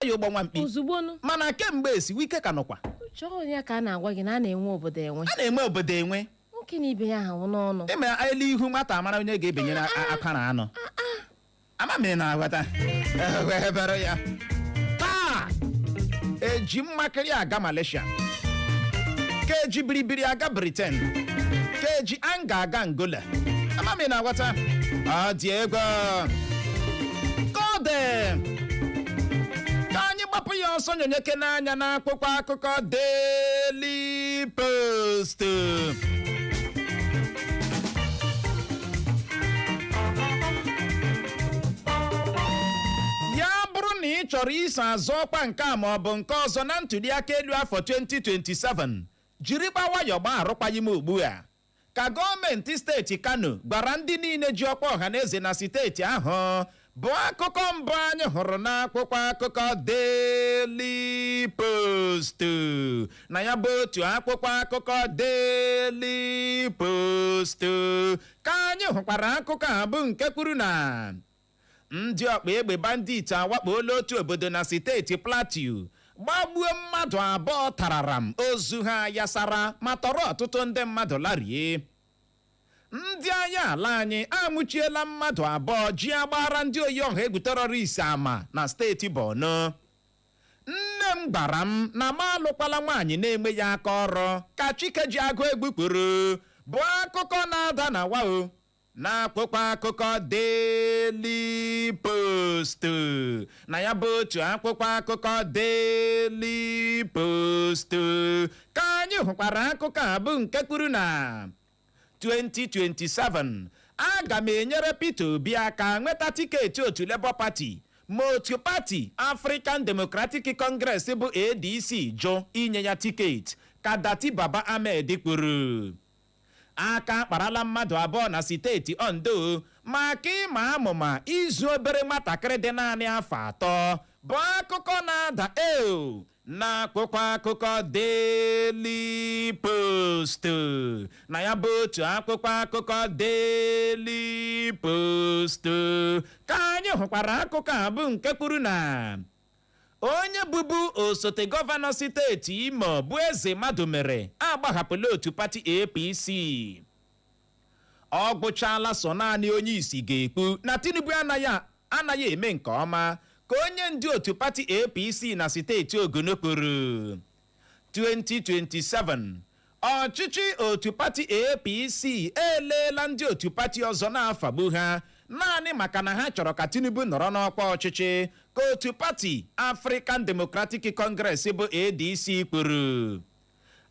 Ya ụgbọ nwa mkpi. Ozugbo nụ. Mana kemgbe esi Wike ka nọkwa. Uche, onye ka a na-agwa gị na a na-enwe obodo enwe. A na-enwe obodo enwe. Nwoke na ibe ya ha wụ n'ọnụ. Eme elu ihu nwata amara onye ga-ebenyere akwara anụ ama m na-aghọta. Wee bere ya taa, eji mmakịrị aga Malaysia, ka eji biribiri aga Britain, ka eji anga aga Angola. Ama m na-aghọta. Ọ dị ego ka ọ dị. Ka anyị gbapụ ya ọsọ nyonyeke n'anya n'akwụkwọ akụkọ Daily Post. Ya bụrụ na ị chọrọ iso azọ ọkwa nke a ma ọ bụ nke ọzọ na ntụliaka elu afọ 2027, jirikwa nwayọọ gbaa arụkwaghịm ugbu a, ka gọọmenti steeti Kano gwara ndị niile ji ọkwa ọhaneze na steeti ahụ, bụ akụkọ mbụ anyị hụrụ n'akwụkwọ akụkọ Daily Post. Na ya bụ otu akwụkwọ akụkọ Daily Post ka anyị hụkwara akụkọ a bụ nke kwuru na ndị ọkpa egbe bandit awakpola otu obodo na steeti Plateau, gbagbuo mmadụ 2 tararam, ozu ha yasara, ma tọrọ ọtụtụ ndị mmadụ larie. Ndị agha ala anyị amụchiela mmadụ 2 ji agbara ndị oyi ọha egwu terrorist ama na steeti Borno. Nne m gwara m na m alụkwala nwaanyị na-enweghị aka ọrụ, ka Chike ji agụ egwu kwuru, bụ akụkọ na-ada na wao n'akwụkwọ akụkọ Daily Post. Na ya bụ otu akwụkwọ akụkọ Daily Post ka anyị hụkwara akụkọ a bụ nke kwuru na 2027, aga m enyere Peter Obi aka nweta tiketi otu Labour Party ma otu pati African Democratic Congress bụ ADC jụ inye ya tiketi, ka Datti Baba Ahmed kwuru. Aka akparala mmadụ 2 na steeti Ondo maka ịma amụma izu obere nwatakịrị dị naanị afọ 3, bụ akụkọ na-ada eo n'akwụkwọ akụkọ Daily Post. Na ya bụ otu akwụkwọ akụkọ Daily Post ka anyị hụkwara akụkọ a bụ nke kwuru na onye bụbu osote gọvanọ steeti Imo bụ Eze Madumere agbahapụla otu pati APC. Ọ gwụchala, sọ naanị onye isi ga-ekpu na Tinubu anaghị eme nke ọma, ka onye ndu otu pati APC na steeti Ogun kwuru. 2027, ọchịchị otu pati APC eleela ndị otu pati ọzọ na-afagbu ha naanị maka na ha chọrọ ka Tinubu nọrọ n'ọkwa ọchịchị, ka otu pati African Democratic Congress bụ ADC kwuru.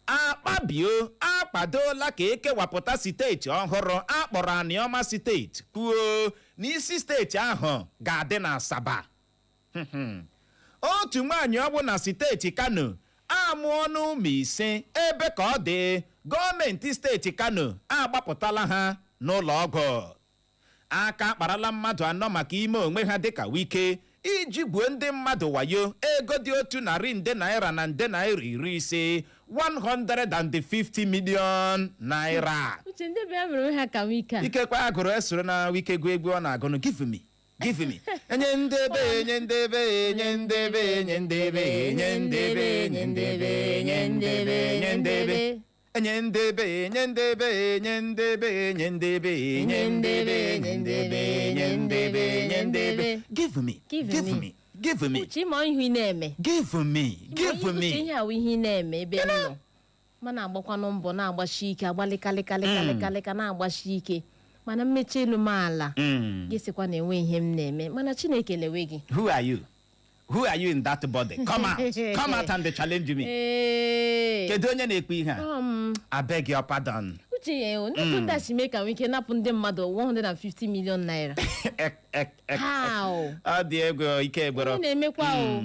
Akpabio akwadola ka ekewapụta steeti ọhụrụ akpọrọ Anioma Steeti, kwuo na isi steeti ahụ ga-adị na Asaba. Otu nwaanyị ọgbụ na steeti Kano amụọ n'ụmụ 5 ebe ka ọ dị, gọọmenti steeti Kano agbapụtala ha n'ụlọ ọgwụ. Aka akparala mmadụ 4 maka ime onwe ha dịka Wike iji gwuo ndị mmadụ wayo ego dị 100 nde naira na nde naira 50, 150 million naira. Uche, ndị bịa mere onwe ha ka Wike a. Ikekwe agụrụ esoro na Wike gụọ egwu ọ na-agụnụ, "Give me, give me, enye ndebe, enye ndebe, enye ndebe, enye ndebe, enye ndebe, enye ndebe, enye ndebe, enye ndebe, enye ndebe, enye ndebe, enye ndebe, enye ndebe, enye ndebe, enye ndebe, enye ndebe, enye ndebe, give me, Give give me. me, give me." Uche, ịma ihu ị na-eme. Give me, give Uche, me. Ihe awụ ihe ị na-eme ebe m nọ mana agbakwanụ mbọ na-agbashi ike, agbalịkalịkalịkalịkalịka na-agbashi ike, mana mmechi elu m ala gị sịkwa na enwe ihe m na-eme, mana Chineke lewe gị. Who are you? Who are you in that body? Come out, come out and challenge me. Ee. Kedu onye na-ekwu ihe a? I beg your pardon. Uche ya, ndị otu si mee ka nwee ike napụ ndị mmadụ 150 million naira. Ek, ek, ek. How? Ọ dị egwu, ike gwọrọ. Ị na-emekwa o.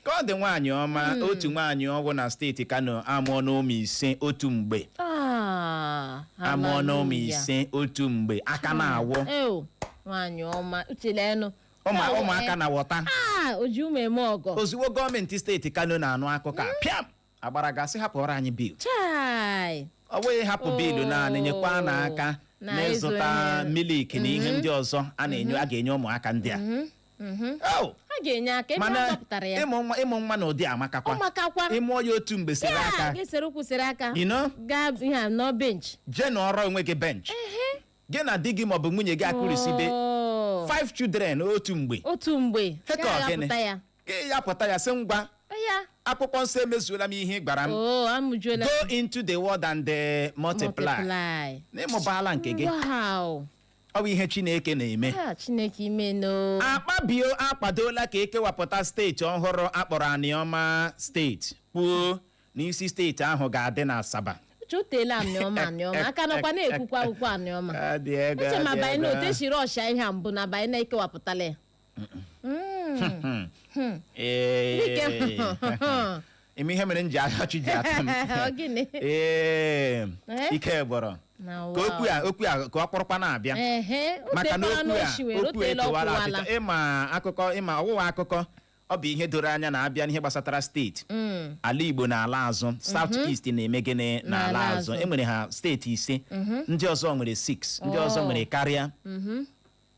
Ka ọ dị, nwaanyị ọma, otu nwaanyị ọgwụ na steeti Kano amụọ n'ụmụ 5 otu mgbe. Ah, Amụọ n'ụmụ hallelujah. 5 otu mgbe, aka na-awụ. Eo, nwaanyị ọma, Uche, leenụ. Ụmụaka na wọta. Ah, o ji ụmụ eme ọgọ. Ozugbo gọọmenti steeti Kano na-anụ akụkọ a, pịam agbara gasị hapụrụ anyị bill. Chai. Ọ bụghị hapụ bill naanị, nyekwa n'aka Na n'ịzụta ịzụ ihe. miliki na ihe ndị ọzọ a na-enye, a ga-enye ụmụaka ndị a. Oh, Ha ga-enye aka ebe mana ha gbapụtara ya. ịmụ nwa na ụdị amakakwa. Ọ makakwa. Ịmụọ ya otu mgbe, sere Ya aka. ga-esere ụkwụ, sere aka. You know? Gaa ihe a nọ bench. Jee nọrọ onwe gị bench, gị na di gị maọbụ nwunye gị akụrisibe five children otu mgbe. Otu mgbe. Heka. Gaa Ogene. ghapụta ya. Gị ya pụta ya sị, "Ngwa, Ya. akwụkwọ nsọ emezuola m ihe ị gwara m. Oo, amụjuola. Go into the world and multiply." Multiply. N'ịmụbaala nke gị. Wow. Ọ bụ ihe Chineke na-eme. Ha, Chineke, ime no. Akpabio akwadola ka ekewapụta steeti ọhụrụ akpọrọ Anioma Steeti, kwuo na isi steeti ahụ ga-adị na Asaba. Uche, o teela Aniọma, Aniọma aka nọkwa na-ekwukwa akwụkwọ Aniọma. Adị ego, Uche, ma adị banye na ego. otu esiri ọsha ihe a mbụ na banye na-ekewapụtala ya. Ee. Dike. Ime ihe mere m ji achị ji atọ m. Ọ gịnị? Ee. Eh? Ike gwọrọ. Na ka okwu a, okwu a ka ọ kpọrọkwa na-abịa. Ehe, o Maka na tekwara okwu a n'oshiwere, o okwu a teela etowala ọkwụwala. achịcha. Ịma akụkọ, ịma ọwụwa akụkọ, ọ bụ ihe doro anya na-abịa n'ihe gbasatara steeti, ala Igbo na ala azụ, South East na-eme gịnị? N'ala N'ala azụ. azụ. E nwere ha steeti ise, ndị ọzọ nwere 6, ndị ọzọ nwere karịa.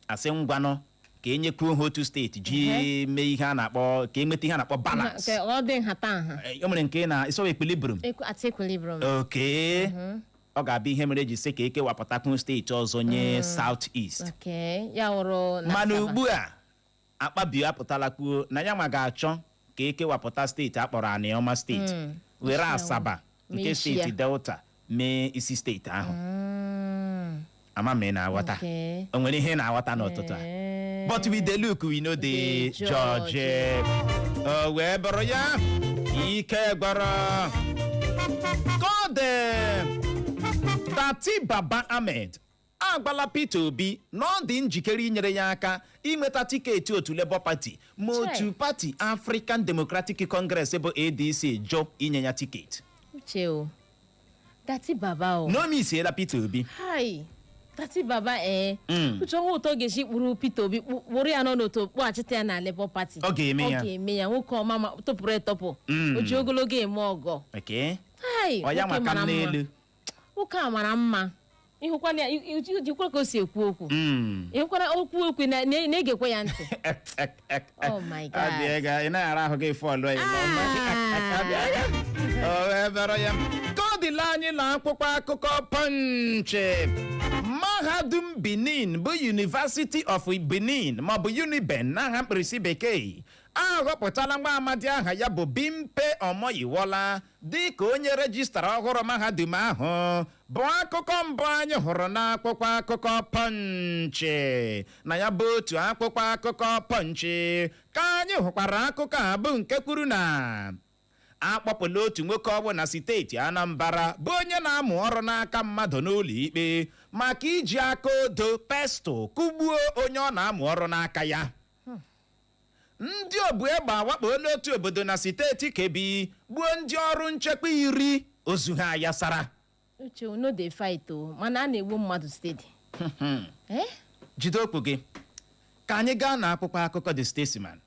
Asị ngwanụ ka enyekwuo ha otu steeti ji mee ihe a na-akpọ ka enweta ihe a na-akpọ balance. Ka ọ dị nhatanha. E nwere nke na ịsọwa equilibrium. At equilibrium. Oke ọ ga-abụ ihe mere eji sị ka ekewapụtakwu steeti ọzọ nye South East. Okay, ya wụrụ na Mana Asaba. ugbu a, Akpabio apụtala kwuo na ya nwa ga-achọ ka ekewapụta steeti akpọrọ Anioma Steeti, were Asaba Mee nke isi steeti ya. Delta mee isi steeti ahụ. Ama m ị na-aghọta. O nwere ihe ị na-aghọta n'ụtụtụ a? But we dey look, we no dey Dey judge. judge. O wee bụrụ ya, ike gwọrọ ka ọ dị. Datti Baba Ahmed agbala Peter Obi na ọ dị njikere inyere ya aka inweta tiketi otu Labour Party ma otu pati African Democratic Congress bụ ADC jụ inye ya tiketi. Uche o, Datti Baba o. N'omi isiela Peter Obi. Hai, Datti Baba ee. Uche, ọnwa ụtọ ga-esi kpụrụ Peter Obi, kpụrụ ya nọ n'otu, kpọghachite ya na Labour Party. Ọ ga-eme ya. Ọ ga-eme ya. Nwoke ọma, ma tụpụrụ etọpụ. O ji ogologo eme ọgọ. Okay. Hai. Ọ ya Nwoke maka mara m mma. n'elu. Nwoke a mara mma. Ịhụkwana ya, jikwara ka o si ekwu okwu. Ịhụkwara okwu okwu na-egekwa ya ntị. Oh my God. Ọ dị ego, ị naghị ara ahụ gị fọlụ ya. Ah. O wee bịara ya ka ọ dịla anyị na akwụkwọ akụkọ Punch. Mahadum Benin bụ University of Benin maọbụ Uniben n'aha mkpirisi bekee ahọpụtala nwa amadi aha ya bụ Bimpe Omoyiwola dịka onye registrar ọhụrụ mahadum ahụ, bụ akụkọ mbụ anyị hụrụ n'akwụkwọ akụkọ Punch. Na ya bụ otu akwụkwọ akụkọ Punch ka anyị hụkwara akụkọ a bụ nke kwuru na akpọpụla otu nwoke ọbụ na steeti Anambra bụ onye na-amụ ọrụ n'aka mmadụ n'ụlọ ikpe maka iji aka odo, pestle, kụgbuo onye ọ na-amụ ọrụ n'aka ya. Ndị obu egbe awakpola otu obodo na steeti Kebbi, gbuo ndị ọrụ nchekwa 10, ozu ha ayasara. Uche, no dey fight o, mana a na-egbu mmadụ steady. Eh? Jide okwu gị ka anyị gaa n'akwụkwọ akụkọ The Statesman.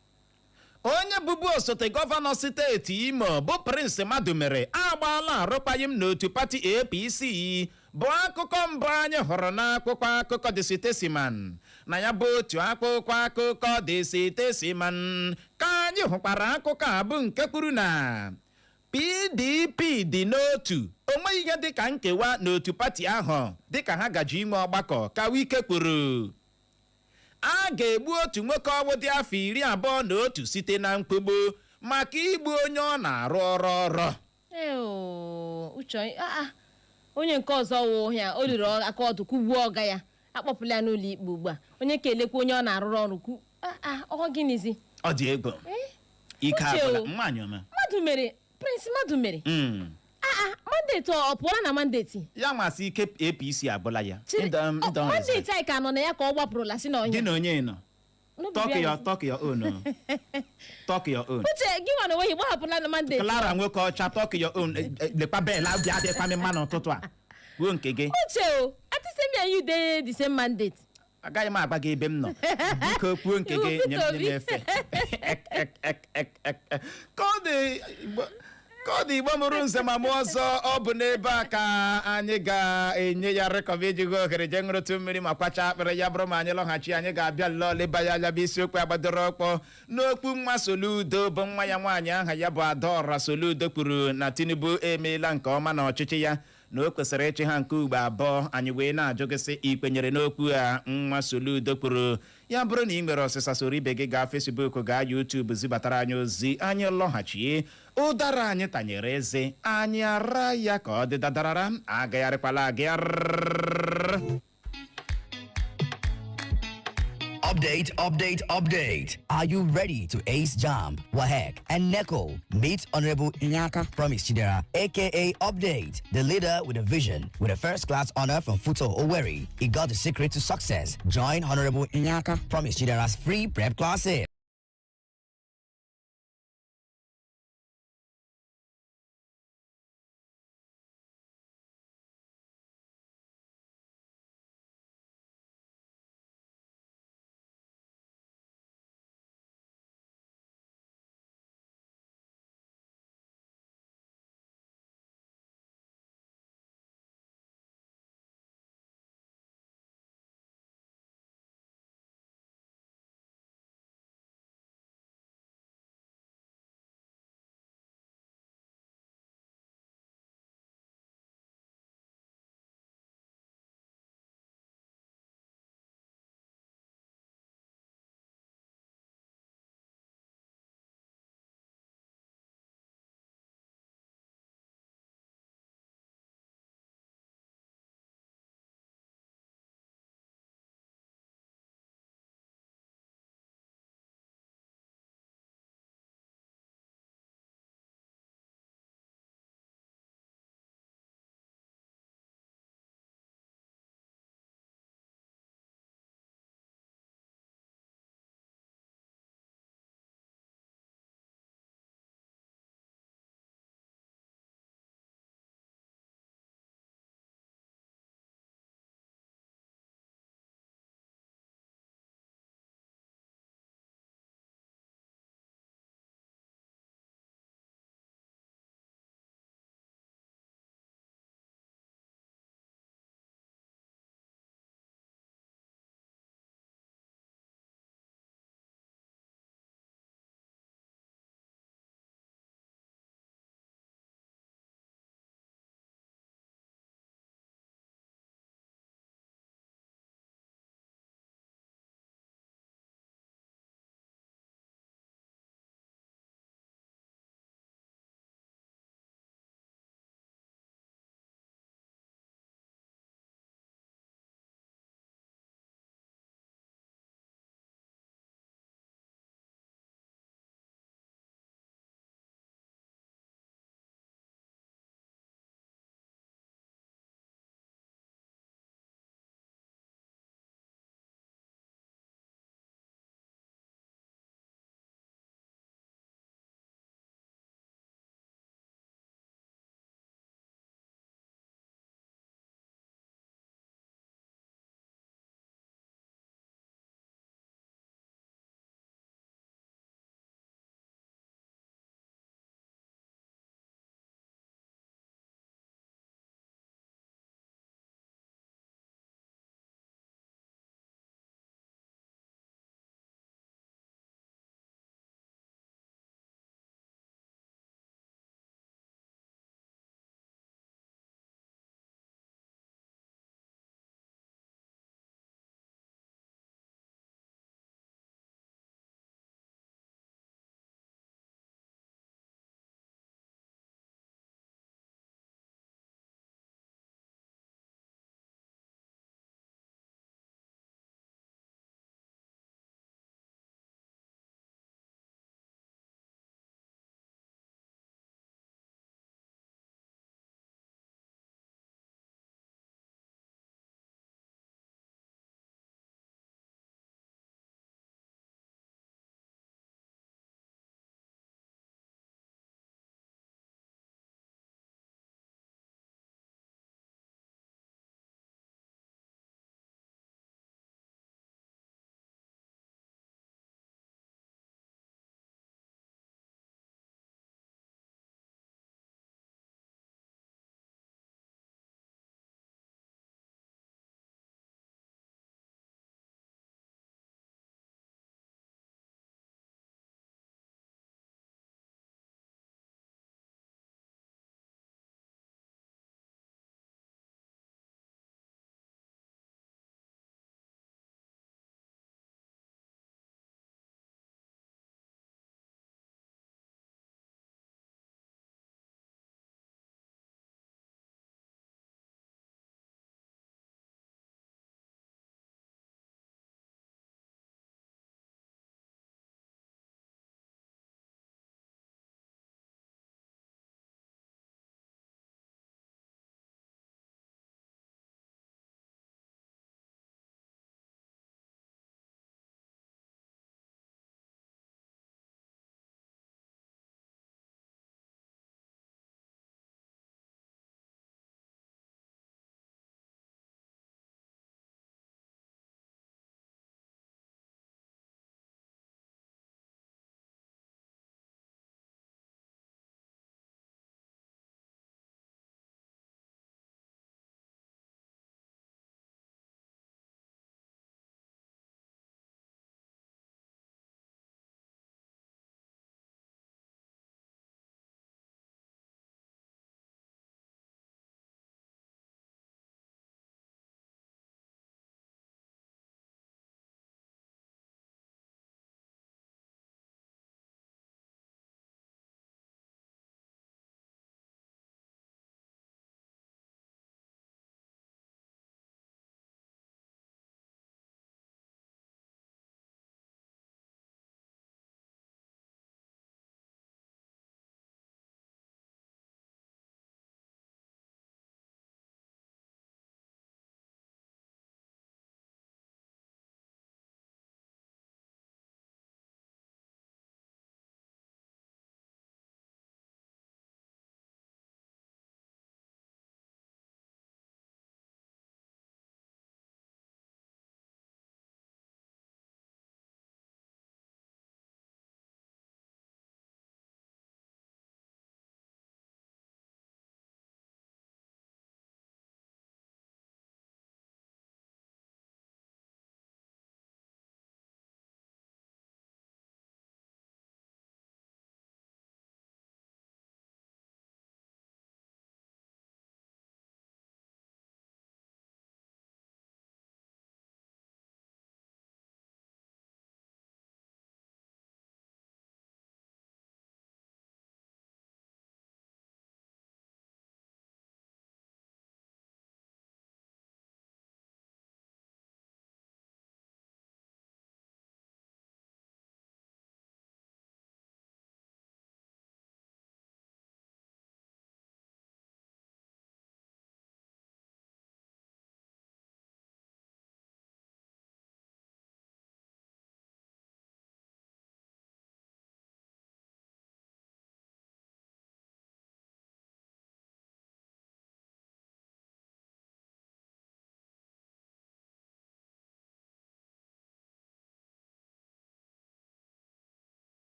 Onye bụbu osote gọvanọ steeti Imo bụ Prince Madumere agbaala arụkwaghịm n'otu pati APC, bụ akụkọ mbụ anyị hụrụ n'akwụkwọ akụkọ The Statesman. Na ya bụ otu akwụkwọ akụkọ The Statesman ka anyị hụkwara akụkọ a bụ nke kwuru na PDP dị n'otu, onweghị ihe dịka nkewa n'otu pati ahụ dịka ha gaji inwe ọgbakọ, ka Wike kwuru. A ga-egbu otu nwoke ọwụ dị afọ 21 site na mkpugbu maka igbu onye ọ na-arụ ọrụ ọrụ. Ee o, Uche, ah, ah, onye nke ọzọ wụ ya o riri aka ọdụ kụgbuo ọga ya, akpọpụla ya n'ụlọ ikpe ugbu a. Onye ka elekwa onye ọ na-arụrụ ọrụ kwu, ah, ah, ọ gịnịzi? Ọ dị egwu. Ike Uche agwụla o. nwaanyị ọma. Mmadụ mere, Prince Mmadụ mere. Ah, ah, mandate ọ pụọla na mandate? Ya masị ike APC agwụla ya. Mandate anyị ka nọ na ya ka ọ gbapụrụla si na Gị ọhịa. na onye nọ? N'obi Talk ya your talk your own o. Talk your own. Uche, gị nwa na onwe gị gbahapụla na mandate. Clara nwoke ọcha, talk your own. Lekwa bell abịa adịkwa m mma n'ụtụtụ a, kwuo nke gị. Uche o, at say me and you dey the same mandate. Agaghị m agba gị ebe m nọ. Biko kwuo nke Iwu gị, nye m Peter nye m Obi. efe. Ka ọ dị Ka ọ dị, Igbo mụrụ nze ma mụọ ọzọ, ọ bụ n'ebe a ka anyị ga-enye ya rekọm iji gị ohere jee ṅụrụtụ mmiri ma kwacha akpịrị. Ya bụrụ ma anyị lọghachi, anyị ga-abịa lọọ leba ya anya bụ isiokwu agbadoro ọkpọ n'okpu nwa Soludo, bụ nwa ya nwaanyị aha ya bụ Adaọra Soludo, kwuru na Tinubu emeela nke ọma n'ọchịchị ya, na o kwesịrị ịchị ha nke ugbo abụọ. Anyị wee na-ajụ gị sị, ị kwenyere n'okwu a nwa Soludo kwuru? Ya bụrụ na ị nwere ọsịsa, soro ibe gị gaa Facebook, gaa YouTube, zibatara anyị ozi. Anyị lọghachie, ụdara anyị tanyere eze anyị ara ya ka ọ dị dadarara. Agagharịkwala agagharị. Update, update, update. Are you ready to ace JAMB, WAEC, and NECO? Meet Honorable Inyaka Promise Chidera, aka Update, the leader with a vision. With a first class honor from Futo Owerri, he got the secret to success. Join Honorable Inyaka Promise Chidera's free prep classes.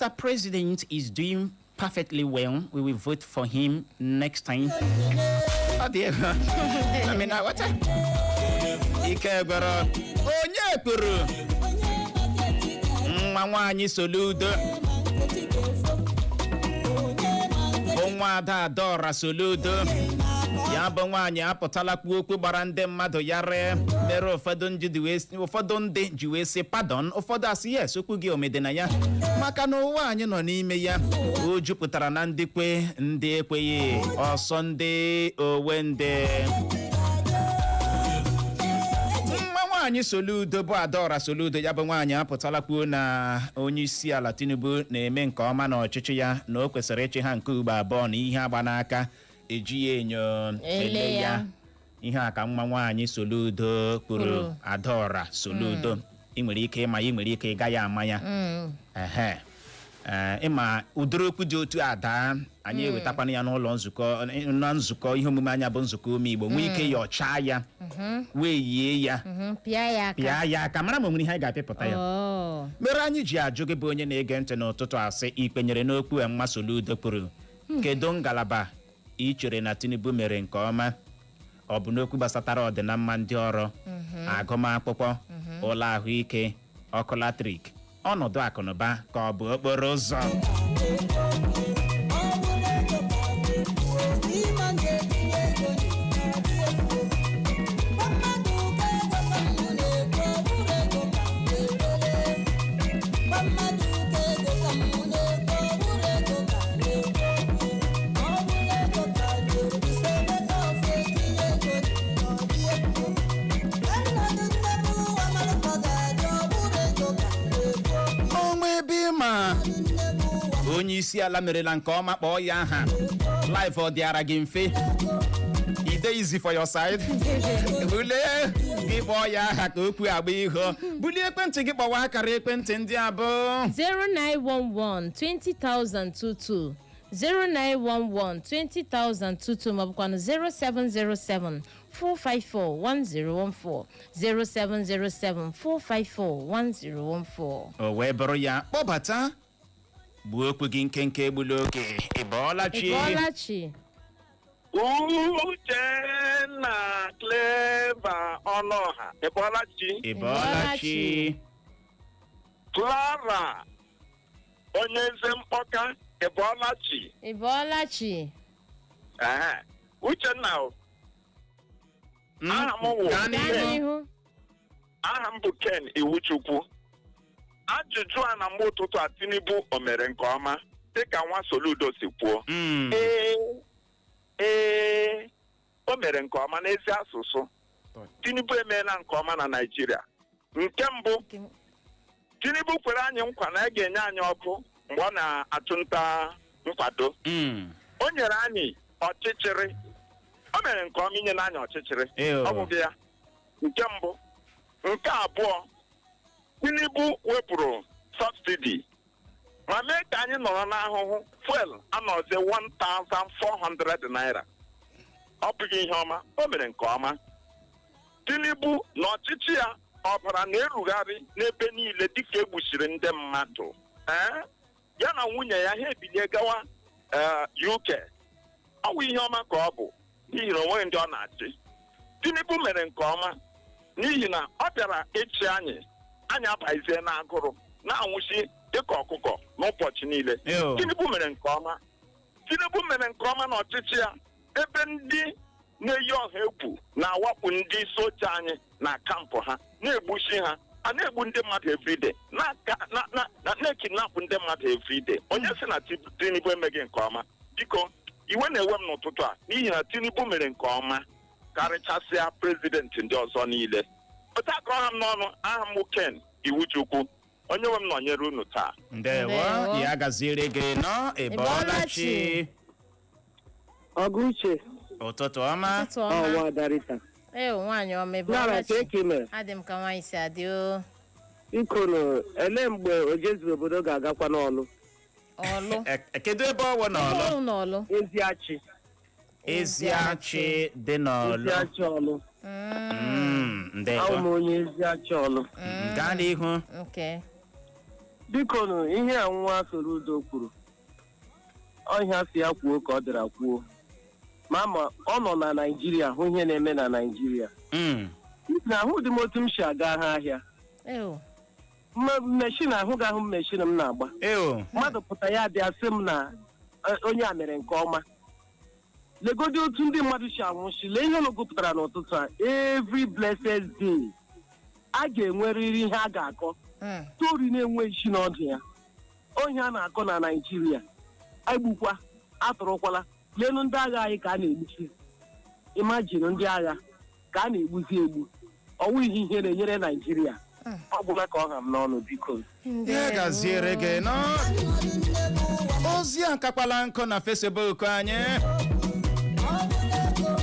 Mr. President is doing perfectly well. We will vote for him next time. Ọ dị egwu. I mean, what? Ike gwara onye kwuru nwa nwaanyị Soludo bụ nwa ada Adaọra Soludo, ya bụ nwaanyị apụtala kwuo okwu gbara ndị mmadụ ya ree, mere ụfọdụ ndị ji wee sị pardon, ụfọdụ asị yes, okwu gị omede na ya, maka na ụwa anyị nọ n'ime ya o jupụtara na ndị kwe, ndị ekweghị, ọsọ ndị owe ndị. Nwa nwaanyị Soludo bụ Adaọra Soludo, ya bụ nwaanyị apụtala kwuo na onye isi ala Tinubu na-eme nke ọma n'ọchịchị ya, na o kwesịrị ịchị ha nke ugbo abụọ, na ihe agba n'aka eji ya enyo ele ya. Ihe a ka nwa nwaanyị Soludo kwuru. Kwuru. Adaọra Soludo, ị nwere ike ịma ya, ị nwere ike ịgaghị ama ya. Ehe. Ee, ịma ụdịrị okwu dị otu a daa, anyị ewetakwana ya n'ụlọ nzukọ, na nzukọ ihe omume anya bụ nzukọ ume Igbo, nwee ike yọchaa ya, wee yie ya, Pịa ya aka. Pịa ya aka, mara ma o nwere ihe anyị ga-apịpụta ya. Oh. Mere anyị ji ajụ gị bụ onye na-ege ntị n'ụtụtụ, asị ị kwenyere n'okwu a nwa Soludo kwuru? Kedu ngalaba ị chere na Tinubu mere nke ọma? Ọ bụ n'okwu gbasatara ọdịnamma ndị ọrụ, agụmakwụkwọ, ụlọ ahụike, ọkụ latrik, ọnọdụ akụnụba, ka ọ bụ okporo ụzọ? Ọnwa ebe ị ma onye isi ala merela nke ọma, kpọọ ya aha. Life ọ dịara gị mfe? E dey easy for your side? Bulie gị kpọọ ya aha ka okwu agba ihu. Bulie ekwentị gị kpọwa akara ekwentị ndị a bụ 0911 20022, 0911 20022, maọbụkwanụ 0707 454 1014, 0707 454 1014. O wee bụrụ ya, kpọbata, gbuo okwu gị nkenke, egbula oge. Ị bọọla chi? Ị bọọla chi. Uchenna, Clever Ọnụọha, ị bọọla chi? Ị bọọla chi. Clara onye eze mkpọka, ị bọọla chi? Ị bọọla chi. Ehe. Uchenna o, aha m wụ Gaa Gaa n'ihu. n'ihu. Aha m bụ Ken Iwuchukwu. Ajụjụ a na mgbe ụtụtụ a, Tinubu o mere nke ọma dịka nwa Soludo si kwuo? Ee, o mere nke ọma n'ezi asụsụ. Tinubu emeela nke ọma na Naịjirịa. Nke mbụ, Tinubu kwere anyị nkwa na a ga-enye anyị ọkụ mgbe ọ na-achụ nta nkwado. O nyere anyị ọchịchịrị. O mere nke ọma inye anyị ọchịchịrị. Ew. Ọ bụghị ya nke mbụ. Nke abụọ, Tinubu wepụrụ subsidy ma mee ka anyị nọrọ n'ahụhụ. Fuel anọzie 1400 naira, ọ bụghị ihe ọma. O mere nke ọma. Tinubu na ọchịchị ya, ọbara na-erugharị n'ebe niile dịka egbuchiri ndị mmadụ. Ee, ya na nwunye ya ha ebilie gawa ee, UK. Ọ bụ ihe ọma ka ọ bụ, n'ihi na onweghị ndị ọ na-achị. Tinubu mere nke ọma n'ihi na ọ bịara ịchị anyị, anyị abazie n'agụrụ na-anwụchi dịka ọkụkọ n'ụbọchị niile. Ew. Tinubu mere nke ọma. Tinubu mere nke ọma n'ọchịchị ya, ebe ndị na-eyi ọha egwu na-awakpo ndị soja anyị na kampụ ha, na-egbuchi ha, a na-egbu ndị mmadụ everyday, na-ekidnapụ ndị mmadụ everyday. Onye sị na Tinubu emeghị nke ọma? Biko, iwe na-ewe m n'ụtụtụ a n'ihi na Tinubu mere nke ọma karịchasịa president ndị ọzọ niile. Otu aka ọha m n'ọnụ. Aha m bụ Ken Iwuchukwu. Onye nwe m nọnyere unu taa. Ndewo. Ndewo. Ya gaziere gị nọ. Ị bọọla chi? Ọgụ Uche. Ụtụtụ ọma. Ụtụtụ ọma. Ọnwa Darita. Ee, nwaanyị ọma, ị bọọla Nara chi? ka eke mere. Adị m ka nwaanyị si adị o. Biko nụ, ele mgbe ojezuru obodo ga-agakwa n'ọlụ? Ọlụ? Kedu ebe ọwụ n'ọlụ? Ọlụ n'ọlụ. Eziachi. Eziachi dị n'ọlụ. Eziachi ọlụ. Ndewo. Ahụ m onye Eziachi ọlụ. Gaa n'ihu. Okay. Biko nụ, ihe a nwa Soludo kwuru, ọhịa si ya kwuo ka ọ dịra kwuo. Ma ọ nọ na Naịjirịa hụ ihe na-eme na Naịjirịa. Na ahụ dị m otu m si aga ha ahịa. Ew. Machine ahụ ga-ahụ m, machine m na-agba. Ew. Mmadụ pụta ya bịa sị m na onye a mere nke ọma. Legodi otu ndị mmadụ si anwụchi. Lee ihe unu gụpụtara n'ụtụtụ a. Every blessed day a ga-enwerịrị ihe a ga-akọ. Story na-enwe isi n'ọdụ ya, ohi a na-akọ na Naịjirịa, egbukwa atụrụkwala. Lelu ndị agha anyị ka a na-egbuchi. Imagine, ndị agha ka a na-egbuzi egbu. Ọwụ ihe ihe na-enyere Naịjirịa. Ọ gwụla ka ọ ha m n'ọnụ, biko. Ya gaziere gị nọ. Ozi a kakwala nkụ na Facebook anyị.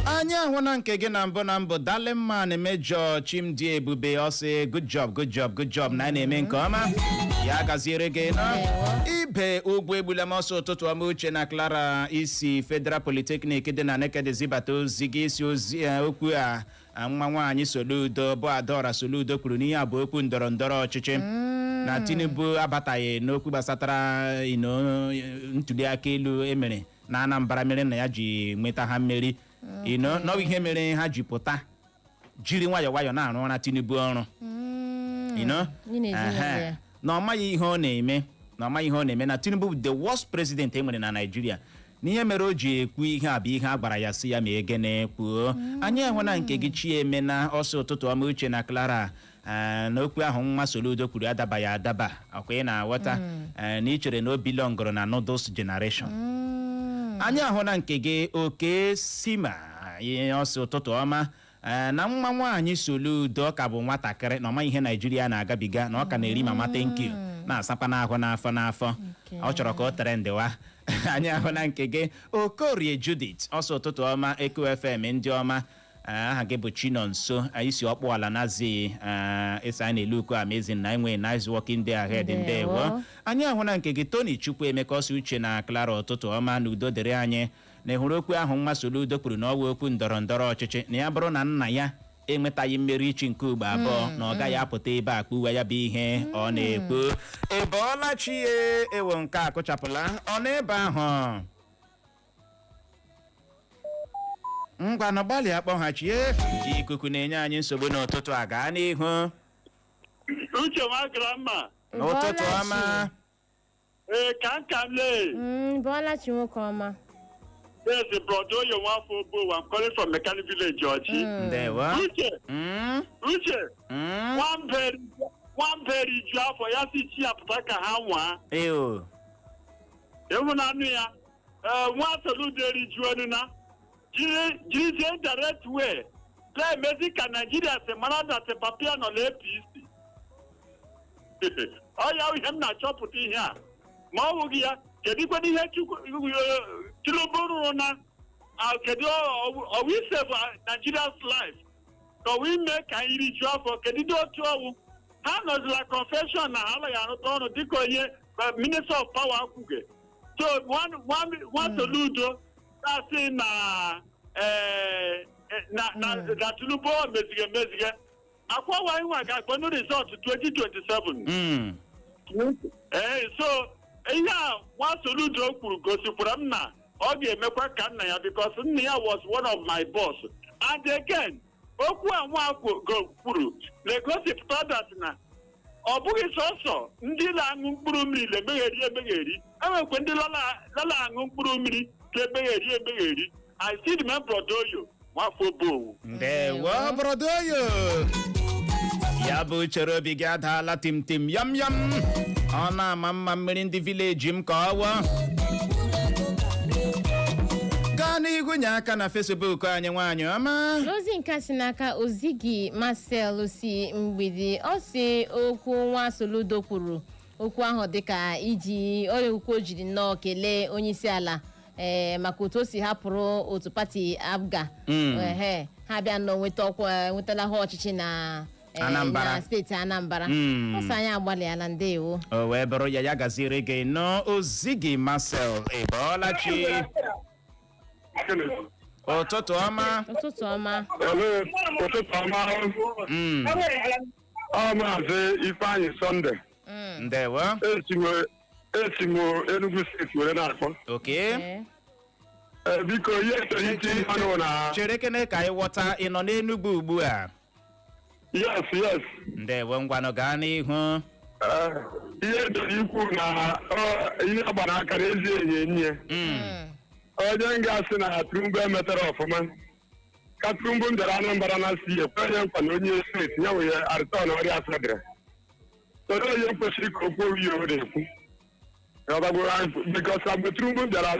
Anyị ahụ na nke gị na mbụ na mbụ. Darlingman Major Chimdi Ebube ọsị, "Good job, good job, good job," na anyị na-eme nke ọma. Ya gaziere gị nọ. Ibe ugwu egbula m ọsọ. Ụtụtụ ọma, Uche na Clara. Isi Federal Polytechnic dị na Nekede zibata ozi gị. Isi ozi okwu a nwa nwaanyị Soludo bụ Adaora Soludo kwuru n'ihe a bụ okwu ndọrọ ndọrọ ọchịchị, na Tinubu abataghị n'okwu gbasatara ino ntuli aka elu emere na Anambra mere na ya ji nweta ha mmeri ino n'ọbụ ihe mere ha ji pụta jiri nwayọọ nwayọọ na-arụ ọra Tinubu ọrụ ino. Ndị na ezinụlọ ya. Na ọ maghị ihe ọ na-eme, na ọ maghị ihe ọ na-eme, na Tinubu bụ the worst president e nwere na Naịjirịa, na ihe mere o ji ekwu ihe a bụ ihe a gwara ya si ya ma egene kwuo. Anyị ahụ na nke gị Chieme na ọsọ. Ụtụtụ ọma, Uche na Clara. Na okwu ahụ nwa Soludo kwuru adabaghị adaba. Ọkwa ị na-aghọta? Na ị chere na o belongụrụ na noodles generation. Anyị ahụ na nke gị Oke Sima ihe ọsị. Ụtụtụ ọma. Na nwa nwaanyị Soludo ka bụ nwatakịrị, na ọma ihe Naijiria na-agabiga, na ọ ka na-eri mama thank you, na-asakwa n'ahụ n'afọ n'afọ. Ọ chọrọ ka o tere ndịwa. Anyị ahụ na nke gị Okorie Judith ọsọ. Ụtụtụ ọma, Eko FM ndị ọma. Aha gị bụ Chinonso. Anyị si ọkpụ ala nazi ịsa anyị na-elu uku. Amazing na enwe nice working day ahead. Ndewo. Ndewo. Anyị ahụ na nke gị Tony Chukwuemeka ọsọ. Uche na Clara, ụtụtụ ọma na udo dịrị anyị. Na ịhụrụ okwu ahụ nwa Soludo kwuru na ọwa okwu ndọrọ ndọrọ ọchịchị, na ya bụrụ na nna ya enwetaghị mmeri ichi nke ugbo abụọ, na ọ gaghị apụta ebe a kpuwe ya bụ ihe ọ na-ekwu. Ị bọọla chi ye? Ewo, nke a kụchapụla. Ọ n'ebe ahụ. Ngwanụ, gbalịa kpọghachie. Ikuku na-enye anyị nsogbu n'ụtụtụ a. Gaa n'ihu. Uche nwa grandma. N'ụtụtụ ọma. Ee, ka nka m lee. Bọọlachi, nwoke ọma. Yes, brother Oyo Nwafọ Ogbo, I'm calling from Mechanic Village, Ọchị. Ndewo. Uche, Uche, nwamberi ju afọ ya si chi ya pụta ka ha nwaa. Eyo. Ịhụnanụ ya, ee, nwa Soludo erijuonu na jirizie direct way na-emezi ka Naijiria si mara that papa ya nọ na APC. Ọ ya ihe m na-achọpụta ihe a, ma ọ wụghị ya, kedu kwana ihe Chukwu Tinubu rụrụ na kedu ọwụ save Nigeria's life, ka ọwụ ime ka anyị rijuo afọ? Kedu dị otu ọwụ ha nọzila confession na ha anaghị arụta ọrụ dịka onye minister of power kwuge. So nwa Soludo na-asị na na Tinubu mezige emezige akwawa nwa ga-akpọnụ result 2027. Ee, so ihe a nwa Soludo kwuru gosikwara m na ọ ga-emekwa ka nna ya, because nna ya was one of my boss. And again, okwu a nwa kwuru na-egosipụta that na ọ bụghị sọsọ ndị na-aṅụ mkpụrụ mmiri na-emegheri emegheri. Enwekwe ndị lala aṅụ mkpụrụ mmiri ka-emegheri emegheri. I still remember Odoyo Nwafọ Bowu. Ndewo, brodoyo. Ya bụ chere obi gị adaala tim tim yam yam. Ọ na-ama mma mmiri ndị village m ka ọ wụọ. Gaa n'ihu, nye aka na Facebook anyị, nwaanyị ọma. N'ozi nke a si n'aka Ozigi Marcel si Mgbidi, ọ si okwu nwa Soludo kwuru, okwu ahụ dịka iji onye okwu o jiri nnọọ kelee onye isi ala ee maka otu o si hapụrụ otu pati APGA. Ehe, ha bịa nnọọ nweta ọkwa, nwetala ha ọchịchị na Anambra. na steeti Anambra. Ọ sị anyị agbalịala. Ndewo. O wee bụrụ ya. Ya gaziri gị nọ, Ozigi Marcel. Ị bọọla chi? Ụtụtụ ọma. Ụtụtụ ọma. Hello, ụtụtụ ọma. Ọ Maazị Ifeanyị Sọnde. Ndewo. Esi m Enugu Steeti were na-akpọ. Oke. Ee. Ee, biko, ihe chọrọ iti ọnụ na Chere kene ka anyị ghọta, ị nọ n'Enugwu ugbu a? Yes. Ndewo, ngwanụ, gaa n'ihu. Ee, ihe chọrọ ikwu na ihe gbara aka na ezi enyi enyi ya. Onye m ga-asị na Tinubu emetara ọfụma, ka Tinubu m bịara Anambra na si ekwenye nkwa na onye steeti ya wee arịtọn ọrịa federal todo, onye kwesịrị ka o kwuo ihe ọ na-ekwu. Because mgbe Tinubu bịara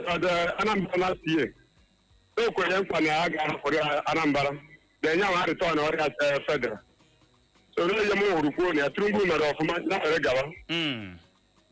Anambra last year, o kwenye nkwa na a ga-ahapụrụ ya Anambra na-enye nwa return ọrịa federal. So ihe m hụrụ kwuo na ya, Tinubu mere ọfụma, ya were gawa.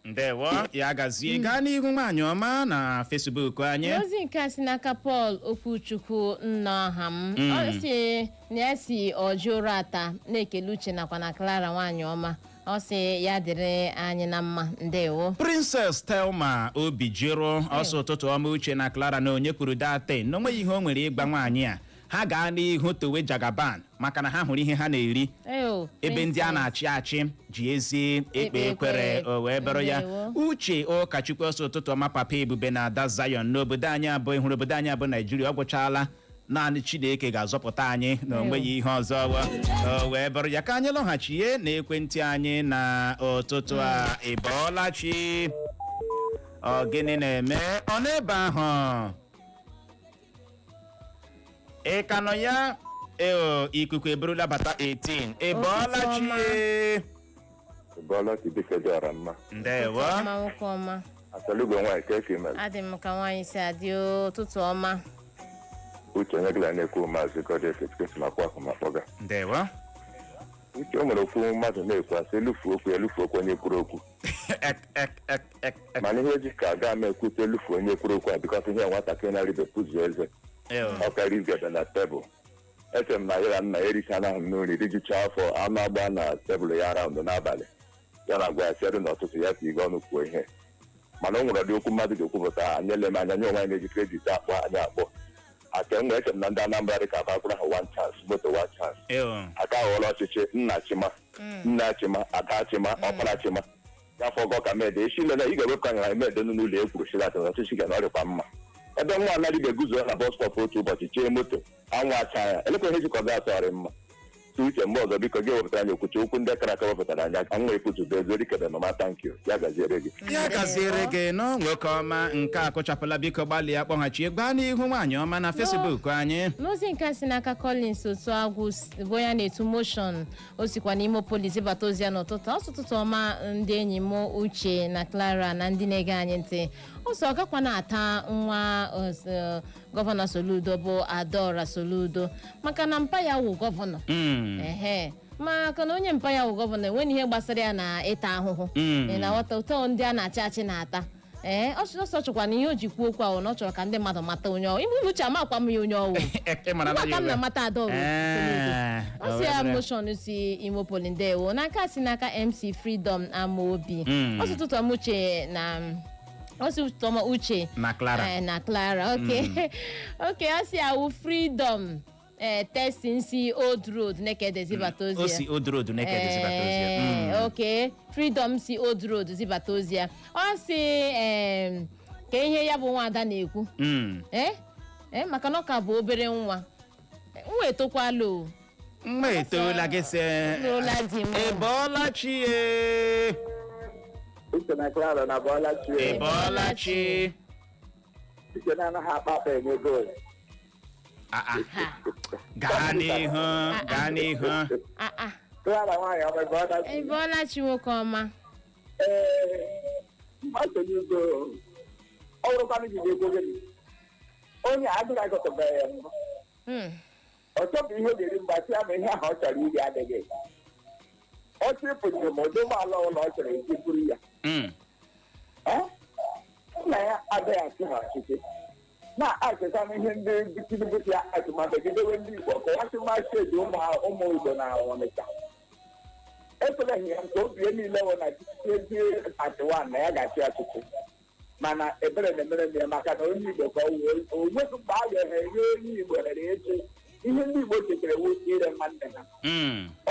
Ndewo, ya gazie. Gaa n'ihu, nwaanyị ọma, na Facebook anyị. Ozi nke a si n'aka Paul Okwuchukwu nna m. Ọ si na ya si ọjụrụ ata na-ekele Uche nakwa na Clara nwaanyị ọma. Ọ sị ya dịrị anyị na mma. Ndewo. Princess Telma Obi jụrụ ọsọ, ụtụtụ ọma, Uche na Clara, na onye kwuru datin na onweghị ihe o nwere ịgba nwaanyị a. Ha gaa n'ihu towe Jagaban maka na ha hụrụ ihe ha na-eri Eyo, ebe ndị a Princess. na-achị achị ji ezi ekpe ekpe ekwere ekwere. o wee bụrụ ya. Ndewo. Uche Ụkọchukwu ọsọ, ụtụtụ ọma, Papa Ebube na Ada Zion. N'obodo anyị abụọ hụrụ obodo anyị abụ Naijiria, ọ gwụchaala. Naanị Chineke ga-azọpụta anyị na onweghị ihe ọzọ. O wee bụrụ ya. Ka anyị lọghachie na ekwentị anyị na ụtụtụ a. Ị bọọla chi? Ọ gịnị na-eme ọ n'ebe ahụ? Ị ka nọ ya? Eo, ikuku eburula bata 18. Ị bọọla Ụtụtụ chi? ọma. Bọọla Chibike dị ọra mma. Ndewo. Ụtụtụ ọma, nwoke ọma. Asalugo nwaanyị, ka esi mere? Adị m ka nwaanyị si adị o. Ụtụtụ ọma. Uche onye gịla na-ekwu, Maazị Godwin Kwesị makwa akụ ma kpọga. Ndewo. Uche, o nwere okwu mmadụ na-ekwu, asị elufu okwu, elufu okwu onye kwuru okwu. Ek, ek, ek, ek, ek. Mana ihe ji ka aga m ekwute elufu onye kwuru okwu a, because ihe nwatakịrị na-aribe pụzu eze. Eo. Ọ karịa igebe na tebụl. Eche m na ya na nna ya erichana ahụ n'nri, rijucha afọ, anụ agba na tebụl ya round n'abalị, ya na agwa ya sịrị n'ọtụtụ ya ka ige ọnụ kwuo ihe. Mana o nwere ọdị okwu mmadụ ga-ekwupụta, anyị ele m anya nye onwe anyị na-eji credit akpọ anyị akpọ aka enwe. Eche m na ndị Anambra dị ka abakwara ha one chance, moto one chance. Eo. Aka aghọọla ọchịchị nna chima, nna chima, ada chima, ọkpara chima, ya fọgọ ka mede esi lele ị ga-ewepụ anya na mede n'ụlọ ekwuru shilat na ọchịchị ga na ọrịkwa mma. Ebe nwa anaghị ga-eguzo na bus stop otu ụbọchị chee moto, anwụ acha ya, elekwa ihe jikọ ga atọgharị mma. Tụ uche mgbe ọzọ, biko, gị wepụtara anyị okwuchi okwu ndị kara aka wepụtara anyị aka nwa ekwutube ego dikebe. Mama, thank you, ya gaziere gị. Ya gaziere gị nọ, nwoke ọma. Nke a kụchapụla, biko gbalịa kpọghachie. Gbaa n'ihu, nwaanyị ọma, na Facebook anyị. N'ozi nke a si n'aka Collins otu agwụ bụ onye a na-etu Motion, o sikwa n'Imo Polis bata ozi ya n'ụtụtụ. Ọsọ, ụtụtụ ọma, ndị enyi m Uche na Clara na ndị na-ege anyị ntị. Ọsọ ọ gakwa na-ata nwa Gọvanọ Soludo bụ Adaora Soludo maka na mpa ya wụ gọvanọ. Ehe, maka na onye mpa ya wụ gọvanọ enweghị ihe gbasara ya na ịta ahụhụ. Ị na-aghọta ụtọ ndị a na-achị achị na-ata. Ee, ọsọ chọkwa na ihe o ji kwuo okwu ahụ na ọ chọrọ ka ndị mmadụ mata onye ọwụ. Ime uche amakwa m ya onye ọwụ. Ị mara na Ngwa ya ka m ugbu a. na-amata Adaora Soludo. Ọ sị ya Motion si Imopoli. Ndewo. N'aka si n'aka MC Freedom Amaobi. Ọ sị ụtụtụ ọma, Uche na, ọ sị ụtụtụ ọma, Uche na Clara. Eh, na Clara. Okay, ọ sị awụ Freedom testing si Old Road Nekede zibata ozi O ya. si Old Road Nekede zibata ozi ya. Ee, okay, Freedom si Old Road zibata ozi ya. Ọ sị ka ihe ya bụ nwaada na-ekwu. Ee, maka na ọ ka bụ obere nwa, nwa etokwala o. Nwa etoola gị sị. Lụọla di m. Ị bọọla chi e? Uche na Clara na bọọla chi. Ị bọọla chi? Uche na anaghị akpa akpa enye goal. Ah, ah. Ha. Gaa n'ihu, gaa n'ihu. Ah, ah. Clara nwaanyị ọma, bọọla chi. Ị bọọla chi, nwoke ọma. Ee, mgbasa n'ugo ọ bụrụkwanụ gị ga-ekwu gịnị, onye adịghị agọtọbeghị ya mbụ. Ọ chọpụ ihe ọ ga-eri mgbe asị ya ma ihe ahụ ọ chọrọ iri adịghị. Ọ chịpụ njem ụdị ụgbọala ụlọ ọ chọrọ iji buru ya. Eh? Nna ya adịghị achị ha ọchịchị na-achịcha ihe ndị Tinubu si atụmatụ gidewe ndị Igbo kọwasị masheji ụmụ ụmụ Igbo na Ọnịcha ekweleghị ya nke obi ya niile wụ na 2031 na ya ga-achị ọchịchị, mana ebere na-emere m ya maka na onye Igbo ka ọ wụ. O nweghị mgbe a ga-enye onye Igbo ohere ịchị. Ihe ndị Igbo chetara wu ire nwanne ha.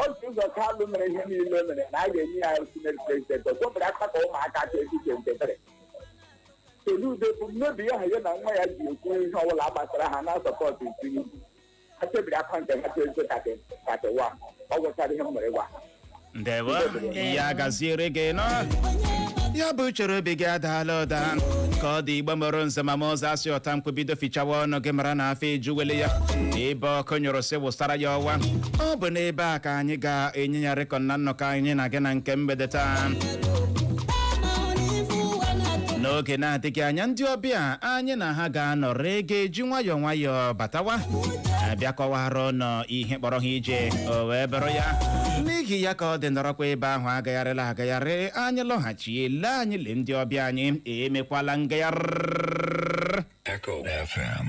Orji Uzor Kalu mere ihe niile o mere na a ga-enye ya senate president, o kwebere aka ka ụmụaka 2023. Soludo bụ mmebi ya, ya na nwa ya ji ekwu ihe ọbụla gbasara ha na support Tinubu. Ha chebiri aka nke ha 2031. Ọ gwụchara ihe m nwere gwa. Ndewo, ya gaziere gị nọ. Ya bụ uchere obi gị adaala ụda ka ọ dị. Igbo mụrụ nze ma ọzọ, asị ọta mkpu bido fichawa ọnụ gị, mara na afọ ejuwele ya. Ebe ọkụ nyụrụ, sị wụsara ya ọwa. Ọ bụ n'ebe a ka anyị ga-enye ya rịkọ na nnọkọ anyị na gị na nke mgbede taa. N'oge na-adịghị anya, ndị ọbịa anyị na ha ga-anọrọ ga-eji nwayọọ nwayọọ batawa, abịa kọwara ụnọ ihe kpọrọ ha ije. O wee bụrụ ya, n'ihi ya ka ọ dị nọrọkwa ebe ahụ, agagharịla agagharị. Anyị lọghachie, lee anyị, lee ndị ọbịa anyị, emekwala ngagharị. Echo FM.